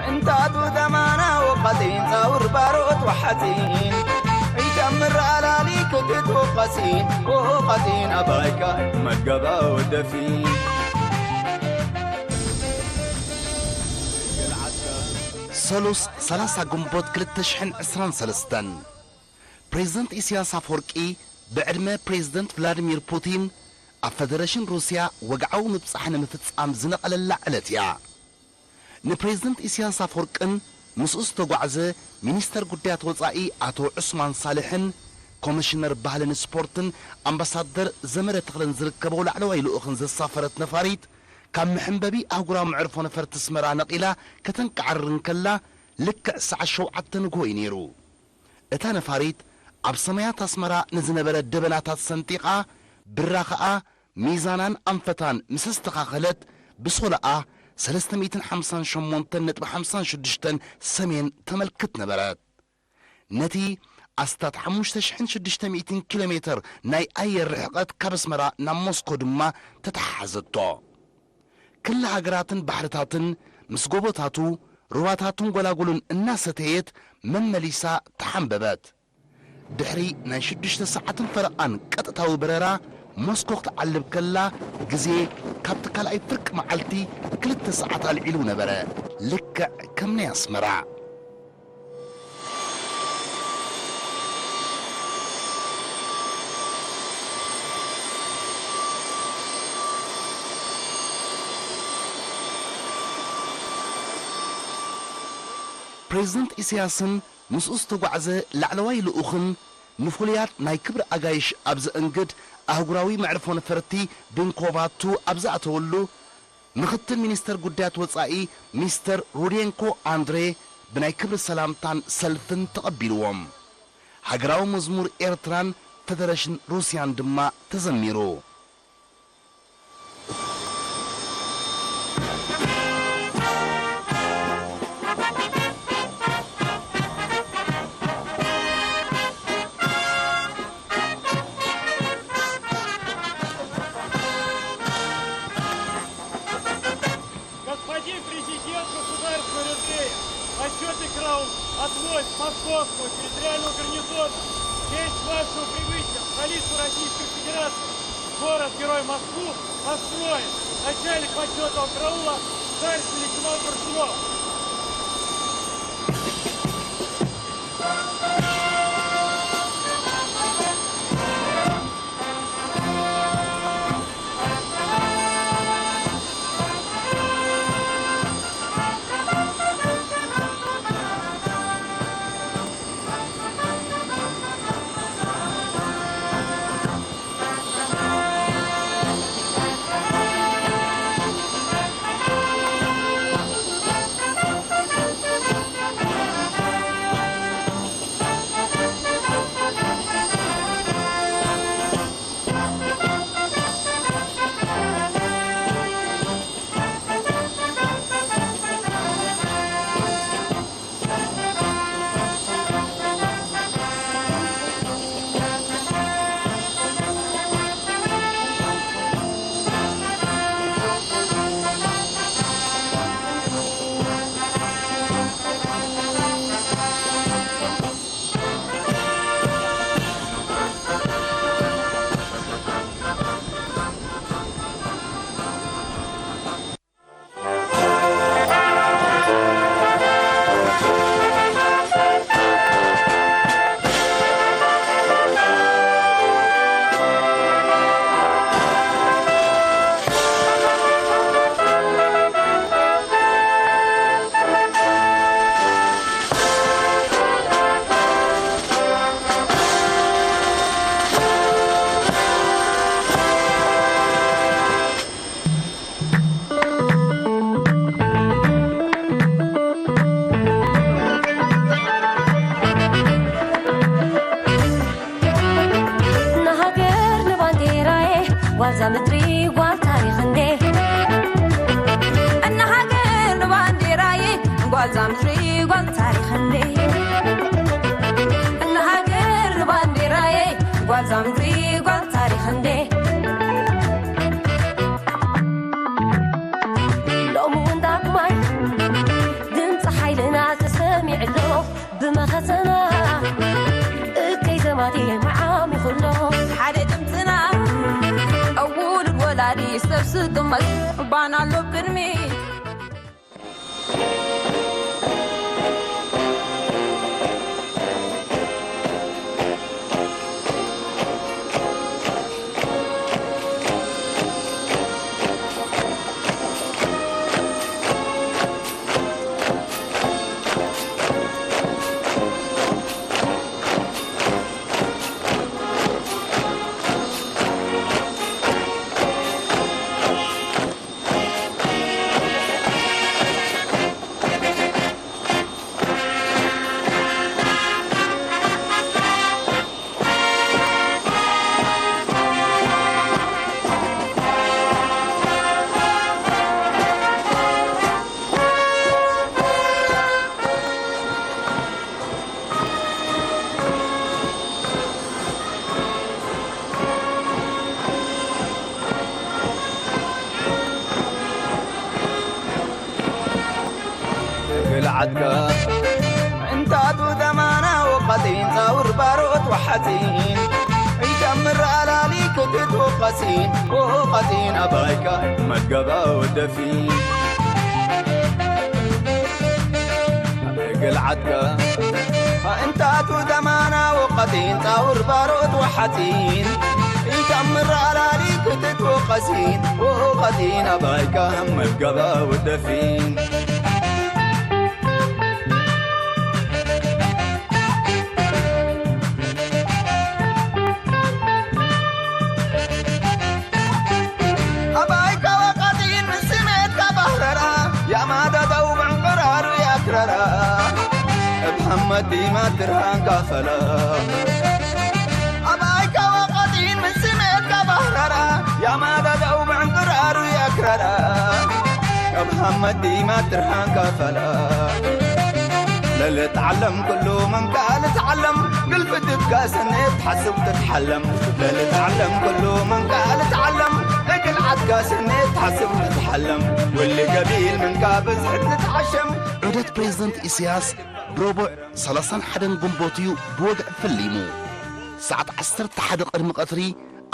እንታቱ ተማና ወቐጺን ጻውር ባሮት ወሓጺን ይከምር ኣላሊ ክትት ወቐጺን ወቐጺን ኣባይካ መገባ ወደፊን። ሰሉስ ሰላሳ ግንቦት ክልተ ሽሕን ዕስራን ሰለስተን ፕሬዝደንት ኢሳያስ ኣፈወርቂ ብዕድመ ፕሬዝደንት ቭላድሚር ፑቲን ኣብ ፈደረሽን ሩስያ ወግዓዊ ምብጻሕ ንምፍጻም ዝነቐለላ ዕለት እያ። ንፕሬዝደንት ኢሳያስ ኣፈወርቅን ምስኡ ዝተጓዕዘ ሚኒስተር ጉዳያት ወጻኢ ኣቶ ዑስማን ሳልሕን ኮሚሽነር ባህልን ስፖርትን ኣምባሳደር ዘመደ ተኽለን ዝርከቦ ላዕለዋይ ልኡኽን ዘሳፈረት ነፋሪት ካብ መሐንበቢ ኣህጉራዊ መዕርፎ ነፈርቲ ኣስመራ ነቒላ ከተንቃዕርር እንከላ ልክዕ ሰዓት ሸውዓተ ንግሆ እዩ ነይሩ። እታ ነፋሪት ኣብ ሰማያት ኣስመራ ንዝነበረ ደበናታት ሰንጢቓ ብራ ኸኣ ሚዛናን ኣንፈታን ምስ ኣስተኻኸለት ብሶላኣ ሰለስተ ሚእትን ሓምሳን ሸሞንተን ነጥቢ ሓምሳን ሽዱሽተን ሰሜን ተመልክት ነበረት። ነቲ ኣስታት ሓሙሽተ ሽሕን ሽዱሽተ ሚእትን ኪሎ ሜተር ናይ ኣየር ርሕቐት ካብ ኣስመራ ናብ ሞስኮ ድማ ተተሓሓዘቶ። ክሊ ሃገራትን ባሕርታትን ምስ ጎቦታቱ፣ ሩባታቱን ጎላጉሉን እናሰተየት መመሊሳ ተሓንበበት። ድሕሪ ናይ ሽዱሽተ ሰዓትን ፈረቓን ቀጥታዊ በረራ ሞስኮ ክትዓልብ ከላ፣ ግዜ ካብቲ ካልኣይ ፍርቂ መዓልቲ ክልተ ሰዓት ኣልዒሉ ነበረ፣ ልክዕ ከም ናይ ኣስመራ። ፕሬዝደንት ኢሳያስን ምስኡ ዝተጓዕዘ ላዕለዋይ ልኡኽን ንፍሉያት ናይ ክብሪ ኣጋይሽ ኣብ ዘእንግድ ኣህጉራዊ መዕርፎ ነፈርቲ ቢንኮቫ ቱ ኣብ ዝኣተወሉ፣ ምኽትል ሚኒስተር ጉዳያት ወጻኢ ሚስተር ሩዴንኮ ኣንድሬ ብናይ ክብሪ ሰላምታን ሰልፍን ተቐቢልዎም። ሃገራዊ መዝሙር ኤርትራን ፈደረሽን ሩስያን ድማ ተዘሚሩ። Господин президент Государственной Республики, почетный караул от войск Московского территориального гарнизона, в честь вашего прибытия в столицу Российской Федерации, город-герой Москву, построен начальник почетного караула старший лейтенант Горшунов. ንሃገር ንባንዴራየ ጓልዛ ምድሪ ጓል ታሪኽ እንዴ። ንሃገር ንባንዴራየ ጓልዛ ምድሪ ጓል ታሪኽ እንዴ። ንሃገር ንባንዴራየ ጓልዛ ምድሪ ጓል ታሪኽ እንዴ። ሎሚ እውን ዳግማይ ስጥመት ባና ኣሎ ቅድሚ ግልዓትካ እንታቱ ደማና ወቐጢን ጻውር ባሮት ወሓጺን ይተምር ኣላሊ ክትት ወቐጺን ወቐጺን ኣባይካ መገባ ወደፊን ግልዓትካ እንታቱ ደማና ወቐጺን ጻውር ባሮት ወሓጺን ይተምር ኣላሊ ክትት ወቐጺን ወቐጺን ኣባይካ መገባ ወደፊን ኣባይ ካዋቃጢን ምስ ስሜትካ ባህረራ ያማዳዳው ብዕንቅራሩ ያክረራ እብ ሐመድ ዲማ ትርሃንካ ፈላ ኣባይ ካዋቃጢን ምስ ስሜትካ ባህረራ ያማዳዳው ብዕንቅራሩ ያክረራ እብ ሐመድ ዲማ ትርሃንካ ፈላ ለልትዓለም ኩሉ መንካ ልትዓለም ግልፍትካ ስኔት ሓስብ ትትሓለም ለልትዓለም ኩሉ መንካ ልትዓለም እግል ዓድካ ስኔት ሓስብ ትትሓለም ውሊ ገቢል መንካ ብዝሕት ልትዓሸም ዑደት ፕሬዝደንት ኢሳያስ ብረቡዕ ሰላሳን ሓደን ግንቦት እዩ ብወግዒ ፈሊሙ። ሰዓት ዓሰርተ ሓደ ቅድሚ ቀትሪ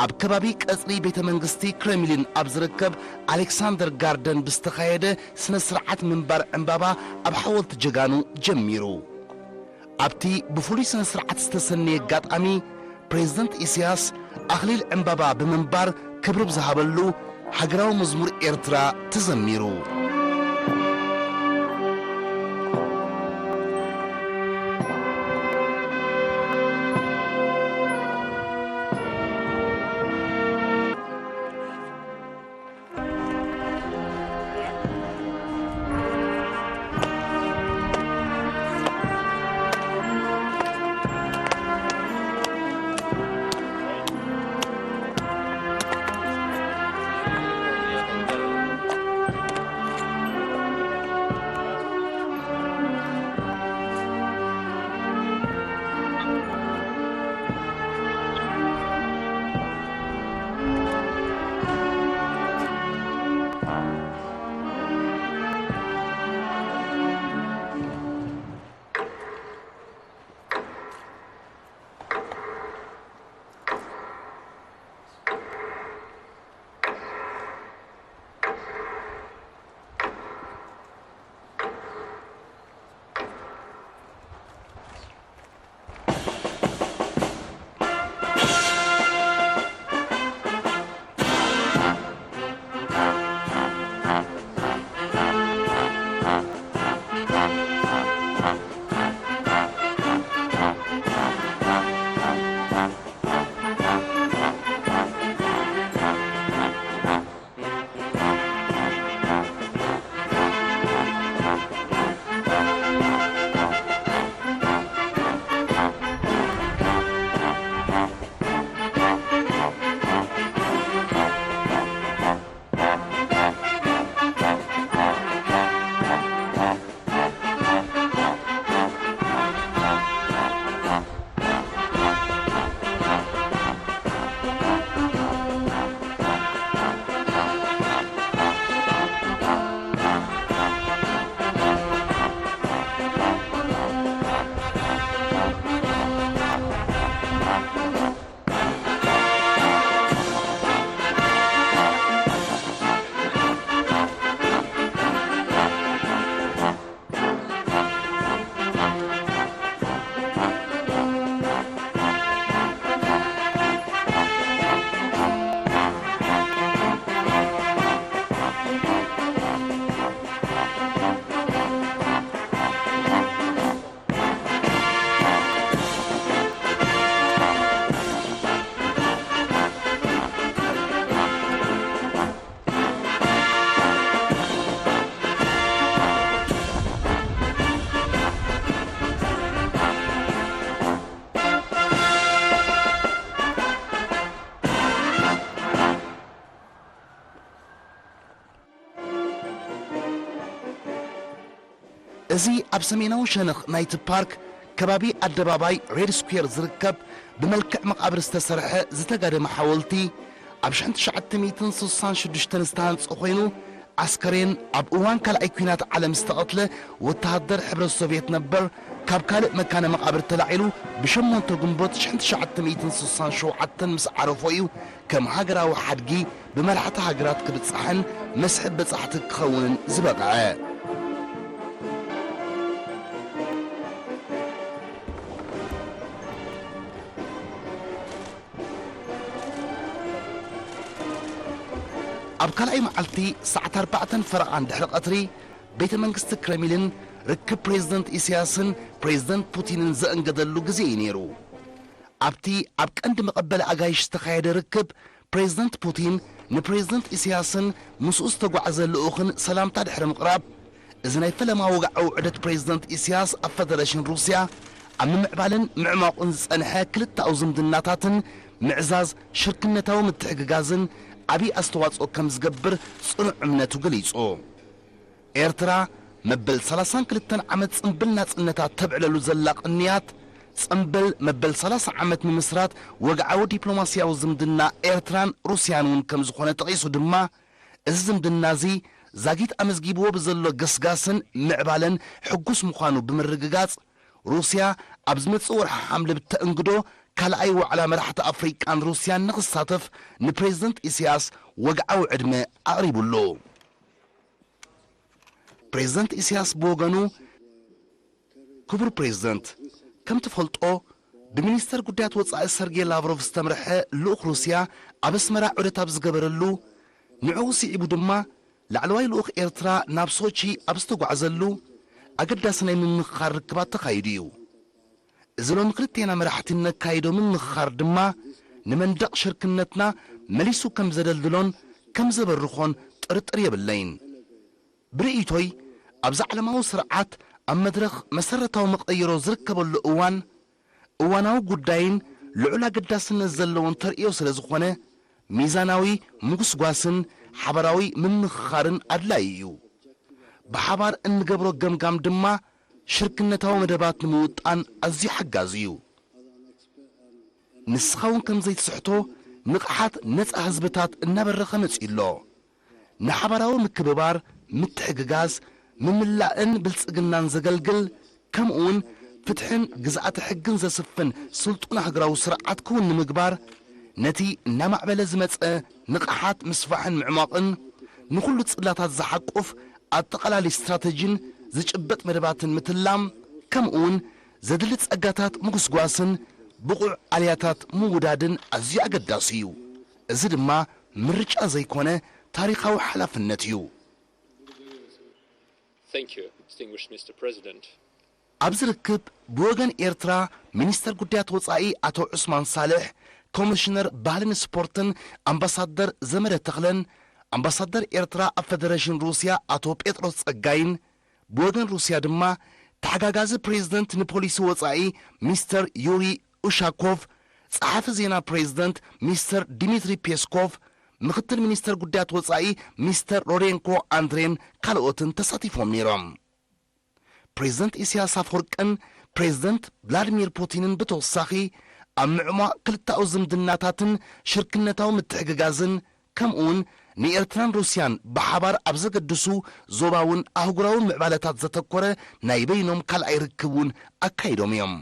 ኣብ ከባቢ ቀጽሪ ቤተ መንግስቲ ክሬምሊን ኣብ ዝርከብ ኣሌክሳንደር ጋርደን ብዝተኻየደ ስነ ስርዓት ምንባር ዕምባባ ኣብ ሓወልቲ ጀጋኑ ጀሚሩ። ኣብቲ ብፍሉይ ስነ ስርዓት ዝተሰነየ ኣጋጣሚ ፕሬዝደንት ኢሳያስ ኣኽሊል ዕምባባ ብምንባር ክብሪ ብዝሃበሉ ሃገራዊ መዝሙር ኤርትራ ተዘሚሩ። እዚ ኣብ ሰሜናዊ ሸነኽ ናይቲ ፓርክ ከባቢ ኣደባባይ ሬድ ስኩዌር ዝርከብ ብመልክዕ መቓብር ዝተሰርሐ ዝተጋደመ ሓወልቲ፣ ኣብ ሽሕን ትሽዓተ ሚእትን ስሳን ሽዱሽተን ዝተሃንጸ ኮይኑ፣ ኣስከሬን ኣብ እዋን ካልኣይ ኲናት ዓለም ዝተቐትለ ወተሃደር ሕብረት ሶቭየት ነበር ካብ ካልእ መካነ መቓብር ተላዒሉ ብሸሞንተ ግንቦት ሽሕን ትሽዓተ ሚእትን ስሳን ሸውዓተን ምስ ዓረፎ እዩ ከም ሃገራዊ ሓድጊ ብመራሕቲ ሃገራት ክብጻሕን መስሕብ በጻሕቲ ክኸውንን ዝበቕዐ። ኣብ ካልኣይ መዓልቲ ሰዓት ኣርባዕተን ፈረቓን ድሕሪ ቀትሪ፣ ቤተ መንግስቲ ክረምሊን ርክብ ፕሬዝደንት ኢሳያስን ፕሬዝደንት ፑቲንን ዘእንገደሉ ግዜ እዩ ነይሩ። ኣብቲ ኣብ ቀንዲ መቐበሊ ኣጋይሽ ዝተኻየደ ርክብ፣ ፕሬዝደንት ፑቲን ንፕሬዝደንት ኢሳያስን ምስኡ ዝተጓዕዘ ልኡኽን ሰላምታ ድሕሪ ምቕራብ፣ እዚ ናይ ፈለማ ወግዓዊ ዑደት ፕሬዝደንት ኢሳያስ ኣብ ፈደረሽን ሩስያ፣ ኣብ ምምዕባልን ምዕማቑን ዝጸንሐ ክልተኣዊ ዝምድናታትን ምዕዛዝ ሽርክነታዊ ምትሕግጋዝን ዓቢ ኣስተዋጽኦ ከም ዝገብር ጽኑዕ እምነቱ ገሊጹ። ኤርትራ መበል ሰላሳን ክልተን ዓመት ጽምብል ናጽነታ ተብዕለሉ ዘላ ቅንያት፣ ጽምብል መበል ሰላሳ ዓመት ምምስራት ወግዓዊ ዲፕሎማስያዊ ዝምድና ኤርትራን ሩስያን እውን ከም ዝኾነ ጠቒሱ ድማ፣ እዚ ዝምድና እዚ ዛጊት ኣመዝጊብዎ ብዘሎ ገስጋስን ምዕባለን ሕጉስ ምዃኑ ብምርግጋጽ፣ ሩስያ ኣብ ዝመጽእ ወርሒ ሓምለ ብተእንግዶ ካልኣይ ዋዕላ መራሕቲ ኣፍሪቃን ሩስያን ንኽሳተፍ ንፕሬዝደንት ኢሳያስ ወግዓዊ ዕድመ ኣቕሪቡሉ። ፕሬዝደንት ኢሳያስ ብወገኑ፣ ክቡር ፕሬዝደንት፣ ከም ትፈልጦ፣ ብሚኒስተር ጉዳያት ወጻኢ ሰርጌ ላቭሮቭ ዝተምርሐ ልኡኽ ሩስያ ኣብ ኣስመራ ዑደት ኣብ ዝገበረሉ፣ ንዕኡ ስዒቡ ድማ ላዕለዋይ ልኡኽ ኤርትራ ናብ ሶቺ ኣብ ዝተጓዕዘሉ፣ ኣገዳሲ ናይ ምምኽኻር ርክባት ተኻይዱ እዩ። እዚ ሎሚ ክልቴና መራሕቲ እነካይዶ ምምኽኻር ድማ ንመንደቕ ሽርክነትና መሊሱ ከም ዘደልድሎን ከም ዘበርኾን ጥርጥር የብለይን። ብርእይቶይ፣ ኣብዚ ዓለማዊ ስርዓት ኣብ መድረኽ መሰረታዊ መቐይሮ ዝርከበሉ እዋን፣ እዋናዊ ጉዳይን ልዑል ኣገዳስነት ዘለዎን ተርእዮ ስለ ዝኾነ፣ ሚዛናዊ ምጉስጓስን ሓባራዊ ምምኽኻርን ኣድላዪ እዩ። ብሓባር እንገብሮ ገምጋም ድማ ሽርክነታዊ መደባት ንምውጣን ኣዝዩ ሓጋዚ እዩ። ንስኻ እውን ከም ዘይትስሕቶ፣ ንቕሓት ነጻ ህዝብታት እናበረኸ መጺኡ ኣሎ። ንሓባራዊ ምክብባር፣ ምትሕግጋዝ፣ ምምላእን ብልጽግናን ዘገልግል፣ ከምኡውን ፍትሕን ግዝኣተ ሕግን ዘስፍን ስልጡን ሃገራዊ ስርዓት ክውን ንምግባር፣ ነቲ እናማዕበለ ዝመጸ ንቕሓት ምስፋሕን ምዕሟቕን፣ ንኹሉ ጽላታት ዝሓቁፍ ኣጠቓላሊ ስትራተጂን ዝጭበጥ መደባትን ምትላም፣ ከምኡውን ዘድሊ ጸጋታት ምጉስጓስን ብቑዕ ኣልያታት ምውዳድን ኣዝዩ ኣገዳሲ እዩ። እዚ ድማ ምርጫ ዘይኮነ ታሪኻዊ ሓላፍነት እዩ። Thank you, distinguished Mister President. ኣብዚ ርክብ ብወገን ኤርትራ ሚኒስተር ጉዳያት ወጻኢ ኣቶ ዑስማን ሳልሕ፣ ኮሚሽነር ባህልን ስፖርትን ኣምባሳደር ዘመደ ተኽለን፣ ኣምባሳደር ኤርትራ ኣብ ፈደረሽን ሩስያ ኣቶ ጴጥሮስ ጸጋይን፣ ብወገን ሩስያ ድማ ተሓጋጋዚ ፕሬዝደንት ንፖሊሲ ወጻኢ ሚስተር ዩሪ ኡሻኮቭ፣ ጸሓፊ ዜና ፕሬዝደንት ሚስተር ዲሚትሪ ፔስኮቭ፣ ምክትል ሚኒስተር ጉዳያት ወጻኢ ሚስተር ሮዴንኮ ኣንድሬን ካልኦትን ተሳቲፎም ነይሮም። ፕሬዝደንት ኢሳያስ ኣፈወርቅን ፕሬዝደንት ቭላድሚር ፑቲንን ብተወሳኺ ኣብ ምዕሟቕ ክልተኣዊ ዝምድናታትን ሽርክነታዊ ምትሕግጋዝን ከምኡውን ንኤርትራን ሩስያን ብሓባር ኣብ ዘገድሱ ዞባውን ኣህጉራውን ምዕባለታት ዘተኮረ ናይ በይኖም ካልኣይ ርክብ እውን ኣካይዶም እዮም።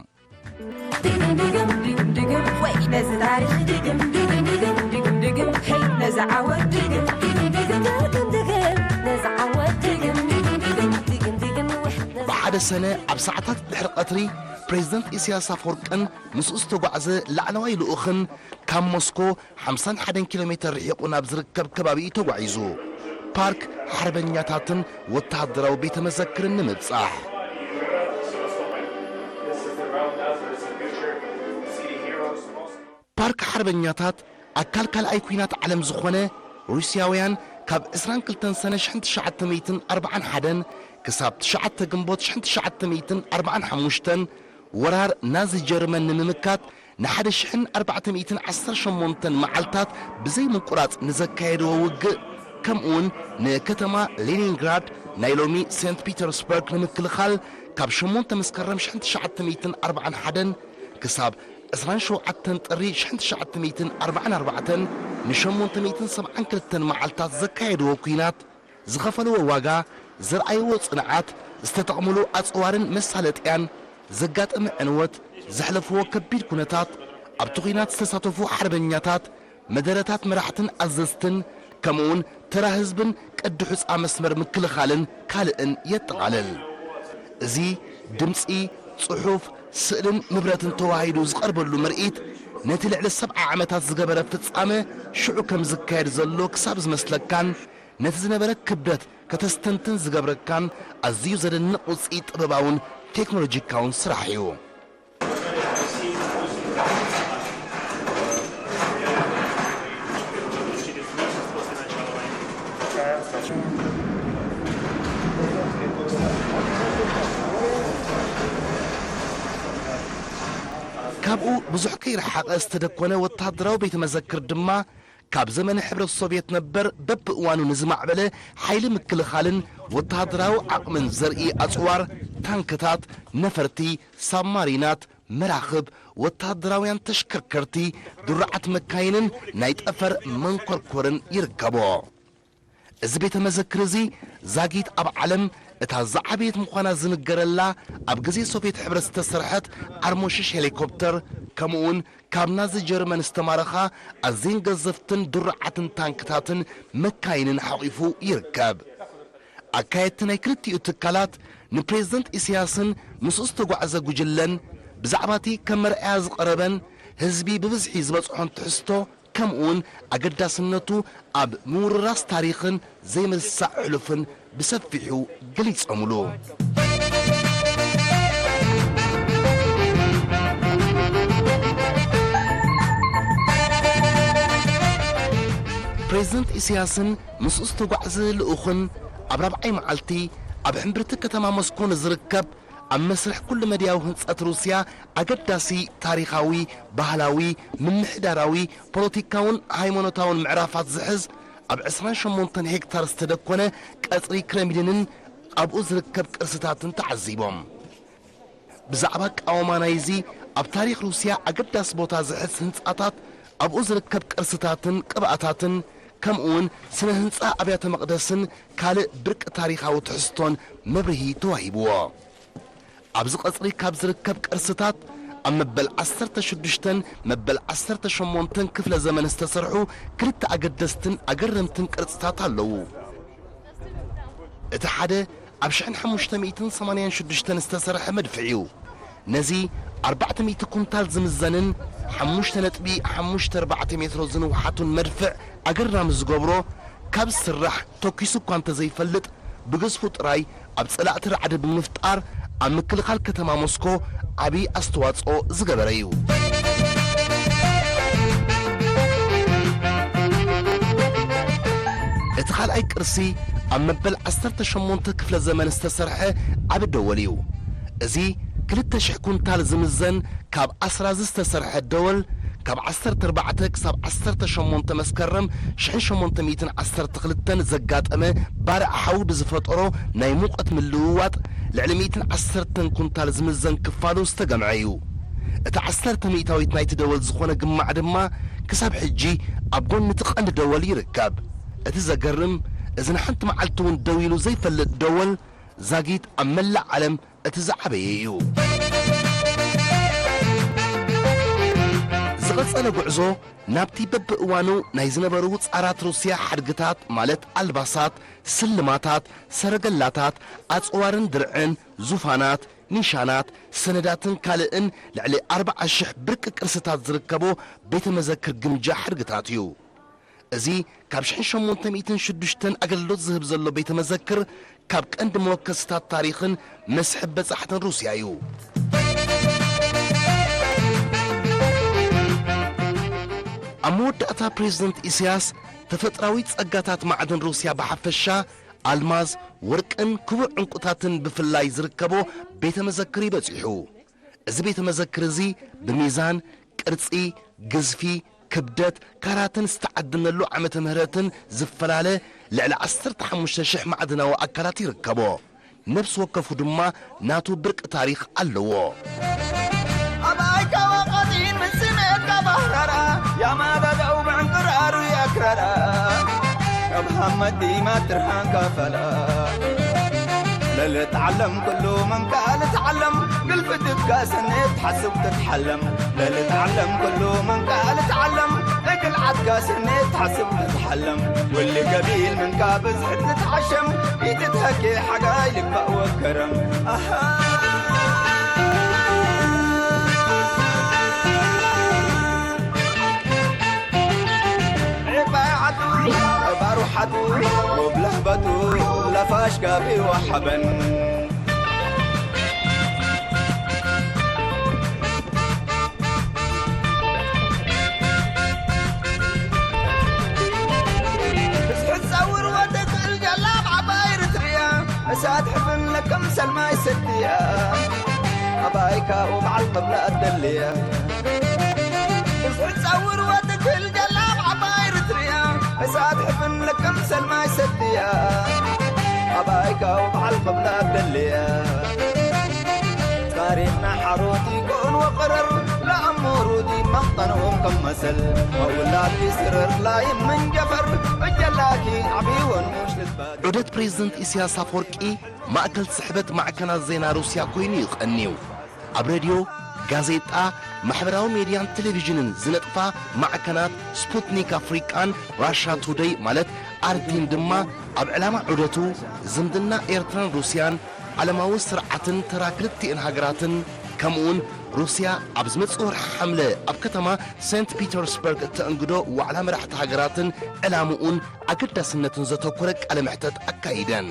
ድግም ድግም ድግም ድግም ወይ ነዚ ታሪኽ ድግም ድግም ድግም ድግም ድግም ሄይ ነዚ ዓወት ድግም ድግም ድግም ድግም ድግም ነዚ ዓወት ድግም ድግም ድግም ድግም ድግም ድግም ወይ ነዚ ብሓደ ሰነ ኣብ ሰዓታት ድሕሪ ቀትሪ ፕሬዝደንት ኢሳያስ ኣፈወርቅን ምስኡ ዝተጓዕዘ ላዕለዋይ ልኡኽን ካብ ሞስኮ ሓምሳን ሓደን ኪሎ ሜተር ርሒቑ ናብ ዝርከብ ከባቢ እዩ ተጓዒዙ። ፓርክ ሓርበኛታትን ወተሃደራዊ ቤተ መዘክርን ንምብጻሕ። ፓርክ ሓርበኛታት ኣካል ካልኣይ ኲናት ዓለም ዝኾነ፣ ሩስያውያን ካብ ዕስራን ክልተን ሰነ ሽሕን ትሽዓተ ሚእትን ኣርባዓን ሓደን ክሳብ ትሽዓተ ግንቦት ሽሕን ትሽዓተ ሚእትን ኣርባዓን ሓሙሽተን ወራር ናዚ ጀርመን ንምምካት ንሓደ ሽሕን ኣርባዕተ ሚእትን ዓሰርተ ሸሞንተን መዓልታት ብዘይ ምቁራጽ ንዘካየድዎ ውግእ፣ ከምኡውን ንከተማ ሌኒንግራድ ናይ ሎሚ ሴንት ፒተርስበርግ ንምክልኻል ካብ ሸሞንተ መስከረም ሽሕን ትሽዓተ ሚእትን ኣርባዓን ሓደን ክሳብ ዕስራን ሸውዓተን ጥሪ ሽሕን ትሽዓተ ሚእትን ኣርባዓን ኣርባዕተን ንሸሞንተ ሚእትን ሰብዓን ክልተን መዓልታት ዘካየድዎ ኲናት ዝኸፈልዎ ዋጋ፣ ዘርኣይዎ ጽንዓት፣ ዝተጠቕምሉ ኣጽዋርን መሳለጥያን፣ ዘጋጠመ ዕንወት፣ ዘሕለፍዎ ከቢድ ኩነታት፣ ኣብቲ ኲናት ዝተሳተፉ ሓርበኛታት፣ መደረታት መራሕትን ኣዘዝትን፣ ከምኡውን ተራ ህዝብን ቅዲ ሑጻ መስመር ምክልኻልን ካልእን የጠቓልል። እዚ ድምጺ፣ ጽሑፍ፣ ስእልን ንብረትን ተዋሂዱ ዝቐርበሉ ምርኢት፣ ነቲ ልዕሊ ሰብዓ ዓመታት ዝገበረ ፍጻመ ሽዑ ከም ዝካየድ ዘሎ ክሳብ ዝመስለካን፣ ነቲ ዝነበረ ክብደት ከተስተንትን ዝገብረካን ኣዝዩ ዘደንቕ ውጽኢት ጥበባውን ቴክኖሎጂካውን ስራሕ እዩ። ካብኡ ብዙሕ ከይረሓቐ ዝተደኮነ ወተሃደራዊ ቤተ መዘክር ድማ፣ ካብ ዘመነ ሕብረት ሶቭየት ነበር በብእዋኑ ንዝማዕበለ ሓይሊ ምክልኻልን ወተሃደራዊ ዓቕምን ዘርኢ ኣጽዋር፣ ታንክታት፣ ነፈርቲ፣ ሳብማሪናት፣ መራኽብ፣ ወተሃደራውያን ተሽከርከርቲ፣ ድሩዓት መካይንን ናይ ጠፈር መንኮርኮርን ይርከቦ። እዚ ቤተ መዘክር እዚ ዛጊት ኣብ ዓለም እታ ዝዓበየት ምዃና ዝንገረላ ኣብ ግዜ ሶቭየት ሕብረት ዝተሰርሐት ዓርሞሽሽ ሄሊኮፕተር፣ ከምኡውን ካብ ናዚ ጀርመን ዝተማረኻ ኣዝየን ገዘፍትን ድሩዓትን ታንክታትን መካይንን ሓቒፉ ይርከብ። ኣካየድቲ ናይ ክልቲኡ ትካላት ንፕሬዝደንት ኢሳያስን ምስኡ ዝተጓዕዘ ጉጅለን ብዛዕባ እቲ ከም መርኣያ ዝቐረበን ህዝቢ ብብዝሒ ዝበጽሖን ትሕዝቶ፣ ከምኡውን ኣገዳስነቱ ኣብ ምውርራስ ታሪኽን ዘይምርሳዕ ሕሉፍን ብሰፊሑ ገሊጾምሉ። ፕሬዝደንት ኢሳያስን ምስኡ ዝተጓዕዘ ልኡኽን ኣብ ራብዓይ መዓልቲ ኣብ ሕምብርቲ ከተማ ሞስኮ ንዝርከብ ኣብ መስርሕ ኩሉ መድያዊ ህንጸት ሩስያ ኣገዳሲ ታሪኻዊ፣ ባህላዊ፣ ምምሕዳራዊ፣ ፖለቲካውን ሃይማኖታውን ምዕራፋት ዝሕዝ ኣብ ዕስራን ሸሞንተን ሄክታር ዝተደኮነ ቀጽሪ ክሬምሊንን ኣብኡ ዝርከብ ቅርስታትን ተዓዚቦም። ብዛዕባ ኣቃውማ ናይዚ ኣብ ታሪኽ ሩስያ ኣገዳሲ ቦታ ዝሕዝ ህንጻታት፣ ኣብኡ ዝርከብ ቅርስታትን ቅብኣታትን፣ ከምኡውን ስነ ህንጻ ኣብያተ መቕደስን ካልእ ብርቂ ታሪኻዊ ትሕዝቶን መብርሂ ተዋሂብዎ። ኣብዚ ቀጽሪ ካብ ዝርከብ ቅርስታት፣ ኣብ መበል ዓሰርተ ሽዱሽተን መበል ዓሰርተ ሸሞንተን ክፍለ ዘመን ዝተሰርሑ ክልተ ኣገደስትን ኣገረምትን ቅርጽታት ኣለዉ። እቲ ሓደ ኣብ ሽሕን ሓሙሽተ ሚእትን ሰማንያን ሽዱሽተን ዝተሰርሐ መድፍዕ እዩ። ነዚ ኣርባዕተ ሚእቲ ኩንታል ዝምዘንን ሓሙሽተ ነጥቢ ሓሙሽተ ኣርባዕተ ሜትሮ ዝንውሓቱን መድፍዕ ኣገራሚ ዝገብሮ፣ ካብ ዝስራሕ ተኲሱ እኳ እንተዘይፈልጥ፣ ብግዝፉ ጥራይ ኣብ ጸላእቲ ራዕዲ ብምፍጣር ኣብ ምክልኻል ከተማ ሞስኮ ዓቢ ኣስተዋጽኦ ዝገበረ እዩ። እቲ ካልኣይ ቅርሲ ኣብ መበል ዓሰርተ ሸሞንተ ክፍለ ዘመን ዝተሰርሐ ዓቢ ደወል እዩ። እዚ ክልተ ሽሕ ኩንታል ዝምዘን ካብ ኣስራዚ ዝተሰርሐ ደወል፣ ካብ ዓሰርተ ኣርባዕተ ክሳብ ዓሰርተ ሸሞንተ መስከረም ሽሕን ሸሞንተ ሚእትን ዓሰርተ ክልተን ዘጋጠመ ባርዕ ሓዊ ብዝፈጠሮ ናይ ሙቐት ምልውዋጥ፣ ልዕሊ ሚእትን ዓሰርተን ኩንታል ዝምዘን ክፋሉ ዝተገምዐ እዩ። እቲ ዓሰርተ ሚእታዊት ናይቲ ደወል ዝኾነ ግማዕ ድማ ክሳብ ሕጂ ኣብ ጎኒ እቲ ቀንዲ ደወል ይርከብ። እቲ ዘገርም፣ እዚ ንሓንቲ መዓልቲ እውን ደው ኢሉ ዘይፈልጥ ደወል፣ ዛጊት ኣብ መላእ ዓለም እቲ ዝዓበየ እዩ። ዝቐጸለ ጉዕዞ ናብቲ በብእዋኑ ናይ ዝነበሩ ጻራት ሩስያ ሓድግታት፣ ማለት ኣልባሳት፣ ስልማታት፣ ሰረገላታት፣ ኣጽዋርን ድርዕን፣ ዙፋናት፣ ኒሻናት፣ ሰነዳትን ካልእን ልዕሊ ኣርብዓ ሽሕ ብርቂ ቅርስታት ዝርከቦ ቤተ መዘክር ግምጃ ሓድግታት እዩ። እዚ ካብ ሽሕን ሸሞንተ ሚእትን ሽዱሽተን ኣገልግሎት ዝህብ ዘሎ ቤተ መዘክር፣ ካብ ቀንዲ መወከስታት ታሪኽን መስሕብ በጻሕትን ሩስያ እዩ። ኣብ መወዳእታ፣ ፕሬዝደንት ኢሳያስ፣ ተፈጥራዊ ጸጋታት ማዕድን ሩስያ ብሓፈሻ፣ ኣልማዝ፣ ወርቅን ክቡር ዕንቁታትን ብፍላይ ዝርከቦ ቤተ መዘክር እዩ በጺሑ። እዚ ቤተ መዘክር እዚ ብሚዛን፣ ቅርጺ፣ ግዝፊ፣ ክብደት፣ ካራትን ዝተዓደመሉ ዓመተ ምህረትን ዝፈላለ ልዕሊ ዓሰርተ ሓሙሽተ ሽሕ ማዕድናዊ ኣካላት ይርከቦ። ነፍሲ ወከፉ ድማ ናቱ ብርቂ ታሪኽ ኣለዎ። ኣባይካ ወቐጢን ምስ ስሜትካ ባህራራ፣ ያማዳዳው ብዕንቅራሩ የክራራ። ካብ ሃመት ዲማ ትርሃንካ ፈላ። ለልትዓለም ኩሉ መንካ ልትዓለም፣ ግልፍትካ ስኔት ሓስብ ትትሓለም። ለልትዓለም ኩሉ መንካ ልትዓለም፣ እግል ዓድካ ስኔት ሓስብ ትትሓለም። ውሊ ገቢል መንካ ብዝሕት ትትዓሸም፣ ኢትትሀኬ ሓጋይ ልባእ ወከረም። ኣሃ። ዒባይ ዓዱ፣ ባሩ ሓዱ፣ ወብለህበቱ፣ ለፋሽ ጋቢ ወሓበን። ብዝሒ ጸውር ወትኽእል ጀላብ ዓባይ ርትርያ፣ እሳት ሕፍን ለከም ሰልማይ ሰድያ፣ ኣባይካ ወበዓል ቅብላ ኣደልያ። ብዝሒ ጸውር ወትኽእል ጀላብ ዓባይ ርትርያ፣ እሳት ሕፍን ለከም ሰልማይ ሰድያ፣ ኣባይካ ወበዓል ቅብላ ኣደልያ። ታሪኽና ሓሮት ይኩን ወቅረር፣ ለኣሙሩዲ መኽጠንኦም ከም መሰል፣ መውላድ ይስረር ላይም መንጀፈር፣ እጀላኪ ዓብይወን ሙሽ ልትባል። ዑደት ፕሬዝደንት ኢሳያስ ኣፈወርቂ ማእከል ስሕበት ማዕከናት ዜና ሩስያ ኮይኑ እዩ ቀንዩ። ኣብ ሬድዮ፣ ጋዜጣ፣ ማሕበራዊ ሜድያን ቴሌቪዥንን ዝነጥፋ ማዕከናት ስፑትኒክ ኣፍሪቃን ራሻ ቱደይ ማለት ኣርቲን ድማ ኣብ ዕላማ ዑደቱ ዝምድና ኤርትራን ሩስያን ዓለማዊ ስርዓትን ተራ ክልቲኤን ሃገራትን፣ ከምኡውን ሩስያ ኣብ ዝመጽእ ወርሒ ሓምለ ኣብ ከተማ ሴንት ፒተርስበርግ እተእንግዶ ዋዕላ መራሕቲ ሃገራትን ዕላምኡን ኣገዳስነትን ዘተኮረ ቃለ መሕተት ኣካይደን።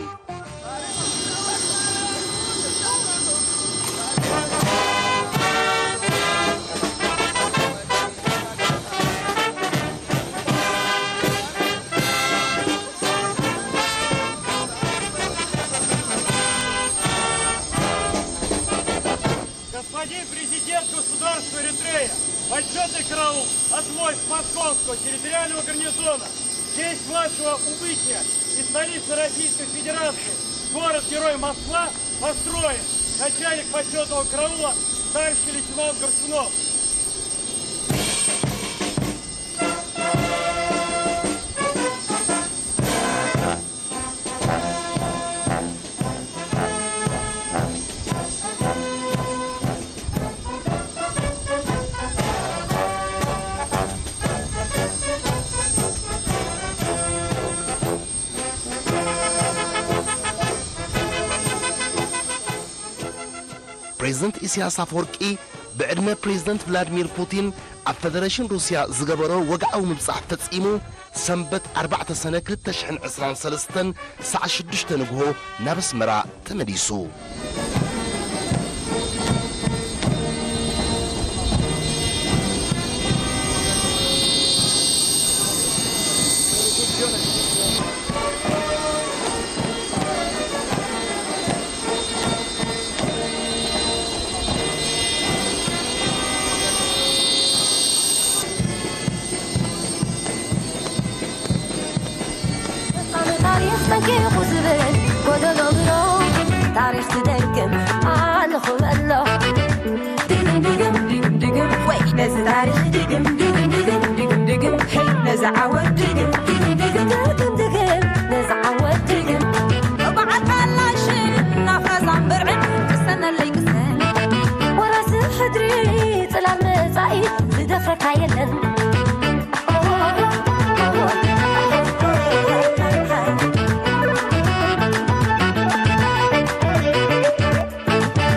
Господин президент государства Эритрея, почетный караул от войск Московского территориального гарнизона, в честь вашего убытия из столицы Российской Федерации, город-герой Москва, построен начальник почетного караула, старший лейтенант Горшунов. ፕሬዝደንት ኢሳያስ ኣፈወርቂ ብዕድመ ፕሬዝደንት ቭላድሚር ፑቲን ኣብ ፈደረሽን ሩስያ ዝገበሮ ወግዓዊ ምብጻሕ ፈጺሙ፣ ሰንበት ኣርባዕተ ሰነ ክልተ ሽሕን ዕስራን ሰለስተን ሰዓት ሽዱሽተ ንግሆ ናብ ኣስመራ ተመሊሱ። ፈጻሚ ታሪኽ ጠንቂቑ ዝብል ጎደሎ ምሮ፣ ታሪኽ ትደግም ኣለኹ በሎ። ድግም ድግም ድግም ድግም ወይ ነዚ ታሪኽ ድግም ድግም ድግም ድግም ድግም ሄይ ነዚ ዓወት ድግም ድግም ድግም ድግም ድግም ነዚ ዓወት ድግም በዓል ካላሽን ናፋዛን ብርዕን ቅሰነለይ ቅሰን ወራሲ ሕድሪ ጽላል መጻኢ ዝደፍረካ የለን።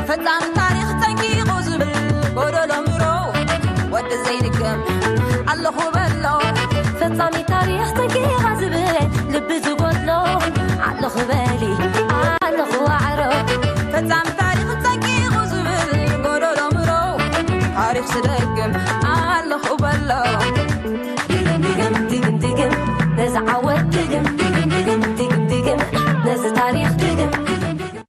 ፈጻሚ ታሪኽ ጠንቂቑ ዝብል ጎደሎ ምሮ ወዲ ዘይድገም ኣለኹ በሎ። ፈጻሚ ታሪኽ ጠንቂቓ ዝብል ልቢ ዝጎድሎ ኣለኹ በሊ ኣለኹ ዋዕሮ። ፈጻሚ ታሪኽ ጠንቂቑ ዝብል ጎደሎ ምሮ ታሪኽ ዝደግም